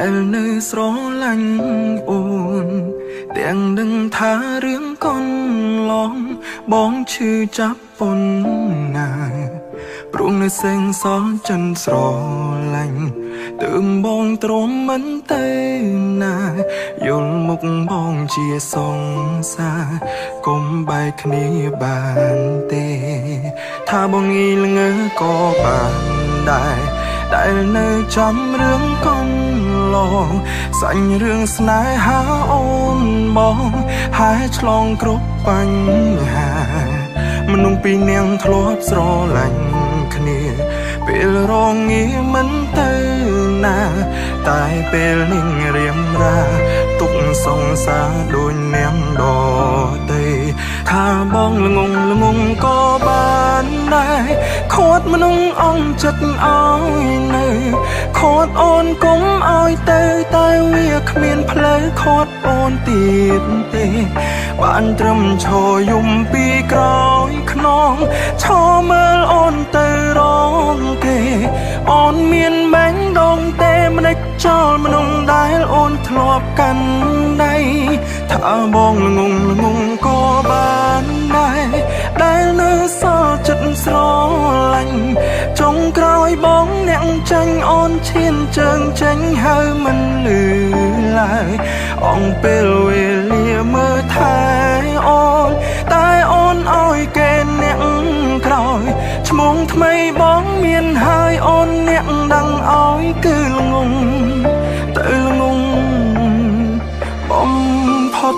ដែលនៅស្រឡាញ់អូនទាំងដឹងថារឿងកូនឡងបងឈឺចាប់ប៉ុណ្ណាព្រោះនៅសេងសល់ចិនស្រឡាញ់ទើបបងទ្រាំមិនទៅណាយល់មុខបងជាសង្សារកុំបែកគ្នាបានទេថាបងងីល្ងើក៏បានដែរដែលនៅចាំរឿងកូនឡងសាញ់រឿងស្នេហាអូនបងហើយឆ្លងគ្រប់បញ្ហាមនុស្សពីរនាងធ្លាប់ស្រឡាញ់គ្នាពេលរងងាមិនទៅណាតែពេលនេះរៀមរាទុកសង្សារដូចនាងដទៃថាបងល្ងងល្ងងក៏បានដែរខាត់មនុស្សអង្គចិត្តឲ្យនៅខាត់អូនកុំឲ្យទៅតែវាគ្មានផ្លូវខាត់អូនទៀតទេបានត្រឹមឈរយំពីក្រោយខ្នងឈរមើលអូនទៅរងគេអូនមានបែងដងទេមិនដេចចោលមនុស្សដែលអូនធ្លាប់កាន់ដៃថាបងល្ងងល្ងងក៏បានដែរដែលនៅសល់ចិត្តស្រឡាញ់ចុងក្រោយបងអ្នកចាញ់អូនឈានជើងចេញហើយមិនលឺឡើយអង្គពេលវេលាមើលថែអូនតែអូនឲ្យគេអ្នកក្រោយឈ្មោះថ្មីបងមានហើយអូនអ្នកដឹងឲ្យគឺល្ងងទៅល្ងងបំផុត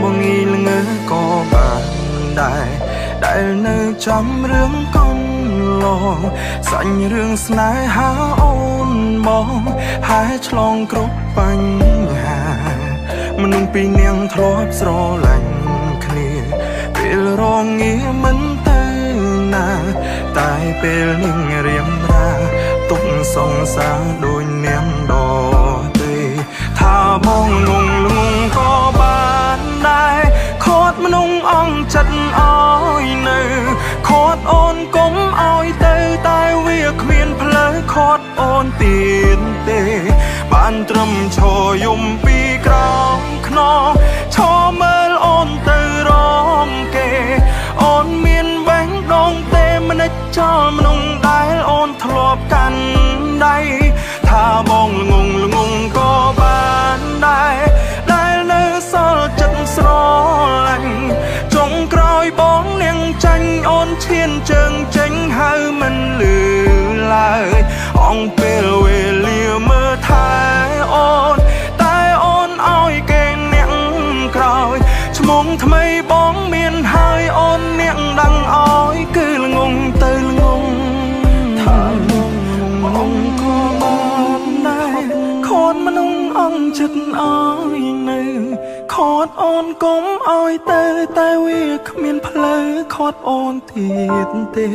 បងងីល្ងើក៏បានដែរដែលនៅចាំរឿងកូនឡងសាញ់រឿងស្នេហាអូនបងហើយឆ្លងគ្រប់បញ្ហាមនុស្សពីរនាងធ្លាប់ស្រឡាញ់គ្នាពេលរងងាមិនទៅណាតែពេលនេះរៀមរាទុកសង្សារដូចនាងដទៃថាបងងងល្ងងក៏បានដែរខាត់មនុស្សអង្គចិត្តឲ្យនៅខាត់អូនកុំឲ្យទៅតែវាគ្មានផ្លូវខាត់អូនទៀតទេបានត្រឹមឈរយំពីក្រោមខ្នងឈរមើលអូនទៅរងគេអូនមានបែងដងទេមិនដេចចោលមនុស្សដែលអូនធ្លាប់កាន់ដៃថាបងល្ងងល្ងងក៏បានដែរដែលនៅសល់ចិត្តស្រឡាញ់ចុងក្រោយបងនាងចាញ់អូនឈានជើងចេញហើយមិនលឺឡើយអង្គពេលវេលាមើលថែអូនតែអូនឲ្យគេអ្នកក្រោយឈ្មោះថ្មីបងមានហើយអូនអ្នកដឹងឲ្យគឺល្ងងទៅល្ងងថាបងក៏បានដែរខាត់មនុស្សអង្គចិត្តឲ្យនៅខាត់អូនកុំឲ្យទៅតែវាគ្មានផ្លូវខាត់អូនទៀតទេ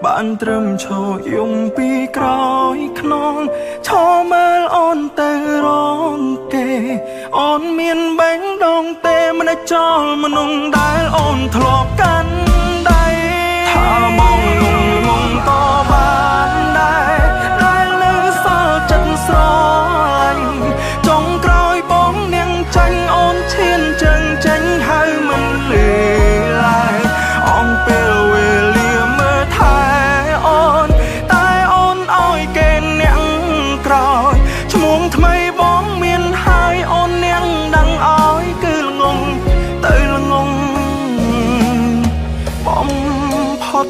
បានត្រឹមឈរយំពីក្រោយខ្នងឈរមើលអូនទៅរងគេអូនមានបែងដងទេមិនចោលមនុស្សដែលអូនធ្លាប់កាន់ដៃថាបងងងងងក៏បានដែរដែលនៅសល់ចិត្តស្រឡាញ់ចុងក្រោយបងនាងចាញ់អូនឈានជើងចេញហើយមិនលឺឡើយអង្គពេលវេលាមើលថែអូនតែអូនឲ្យគេអ្នកក្រោយឈ្មោះថ្មីបងមានហើយអូនអ្នកដឹងឲ្យគឺល្ងងទៅល្ងងបំផុត